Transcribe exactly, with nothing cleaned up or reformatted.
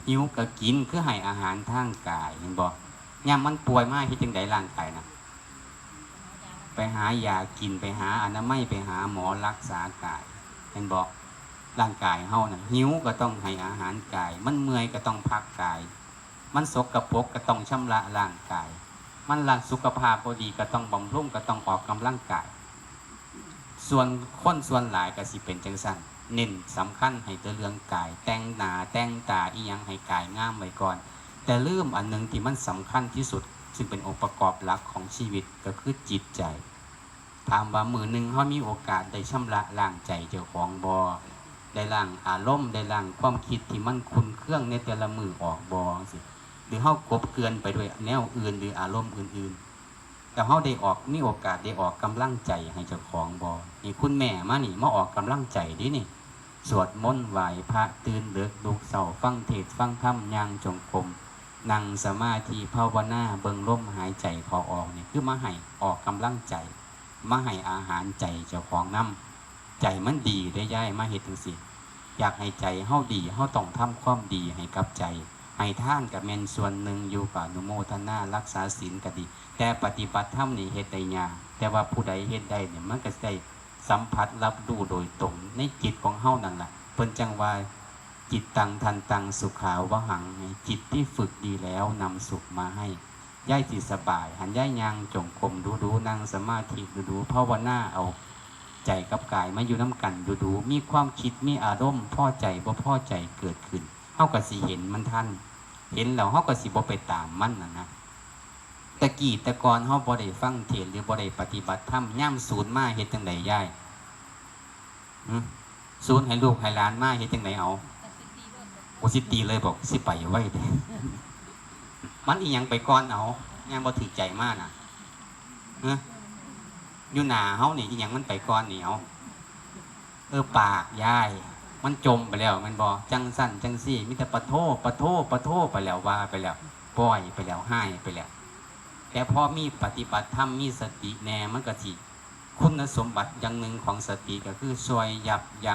หิวก็กิน คือให้อาหารทางกาย เห็นบ่ ยามมันป่วยมาเฮ็ดจั่งใดร่างกายน่ะ ไปหายากิน ไปหาอนามัย ไปหาหมอรักษากาย เห็นบ่ ร่างกายเฮาน่ะ หิวก็ต้องให้อาหารกาย มันเมื่อยก็ต้องพักกาย มันสกปรกก็ต้องชำระร่างกาย มันรักสุขภาพบ่ดีก็ต้องบำรุง ก็ต้องออกกำลังกาย ส่วนคนส่วนหลายก็สิเป็นจั่งซั้น เน้นสำคัญให้แต่เรื่องกาย แต่งหน้าแต่งตาอิหยังให้กายงามไว้ก่อน แต่ลืมอันหนึ่งที่มันสำคัญที่สุด ซึ่งเป็นองค์ประกอบหลักของชีวิตก็คือจิตใจ ถามว่ามื้อหนึ่งเฮามีโอกาสได้ชำระล้างใจเจ้าของบ่ ได้ล้างอารมณ์ ได้ล้างความคิดที่มันขุ่นเคืองในแต่ละมื้อออกบ่ จั่งซี้ หรือเฮากลบเกลื่อนไปด้วยแนวอื่นหรืออารมณ์อื่นๆ แล้วเฮาได้ออก มีโอกาสได้ออกกำลังใจให้เจ้าของบ่ นี่คุณแม่มานี่ มาออกกำลังใจเด้นี่ สวดมนต์ไหว้พระ ตื่นเดิกลุกเช้า ฟังเทศน์ฟังธรรม ย่างจงกรม นั่งสมาธิภาวนา เบิ่งลมหายใจเข้าออก นี่คือมาให้ออกกำลังใจ มาให้อาหารใจเจ้าของนำ ใจมันดีเด้ยาย มาเฮ็ดจั่งซี้ อยากให้ใจเฮาดี เฮาต้องทำความดีให้กับใจ ให้ทานก็แม่นส่วนหนึ่งอยู่ ก็อนุโมทนา รักษาศีลก็ดี แต่ปฏิบัติธรรมนี่เฮ็ดได้ยาก แต่ว่าผู้ใดเฮ็ดได้เนี่ย มันก็สิได้สัมผัสรับรู้โดยตรงในจิตของเฮานั่นล่ะ เพิ่นจั่งว่า จิตตัง ทันตัง สุขาวหัง จิตที่ฝึกดีแล้วนำสุขมาให้ ยายสิสบาย หันยายย่างจงกรมดูๆ นั่งสมาธิดูๆ ภาวนาเอาใจกับกายมาอยู่นำกันดูๆ มีความคิด มีอารมณ์พอใจบ่พอใจเกิดขึ้น เฮาก็สิเห็นมันทัน เห็นแล้วเฮาก็สิบ่ไปตามมันน่ะนะ แต่กี้แต่ก่อนเฮาบ่ได้ฟังเทศน์หรือบ่ได้ปฏิบัติธรรม ยามสูนมาเฮ็ดจั่งใดยาย หึ สูนให้ลูกให้หลานมาเฮ็ดจั่งใดเอา โอ้ สิตีเลยบอก สิไปไว้เด้ มันอีหยังไปก่อนเอา ยามบ่ถืกใจมาน่ะ หึ อยู่หน้าเฮานี่ อีหยังมันไปก่อนนี่เอา เออ ปากยาย มันจมไปแล้วแม่นบ่ จั่งซั้นจั่งซี้ มีแต่ปะโท้ ปะโท้ ปะโท้ไปแล้ว ว่าไปแล้ว ปล่อยไปแล้ว ฮ้ายไปแล้ว แต่พอมีปฏิบัติธรรม มีสติแน่ มันก็สิ คุณสมบัติอย่างหนึ่งของสติก็คือช่วยยับยั้ง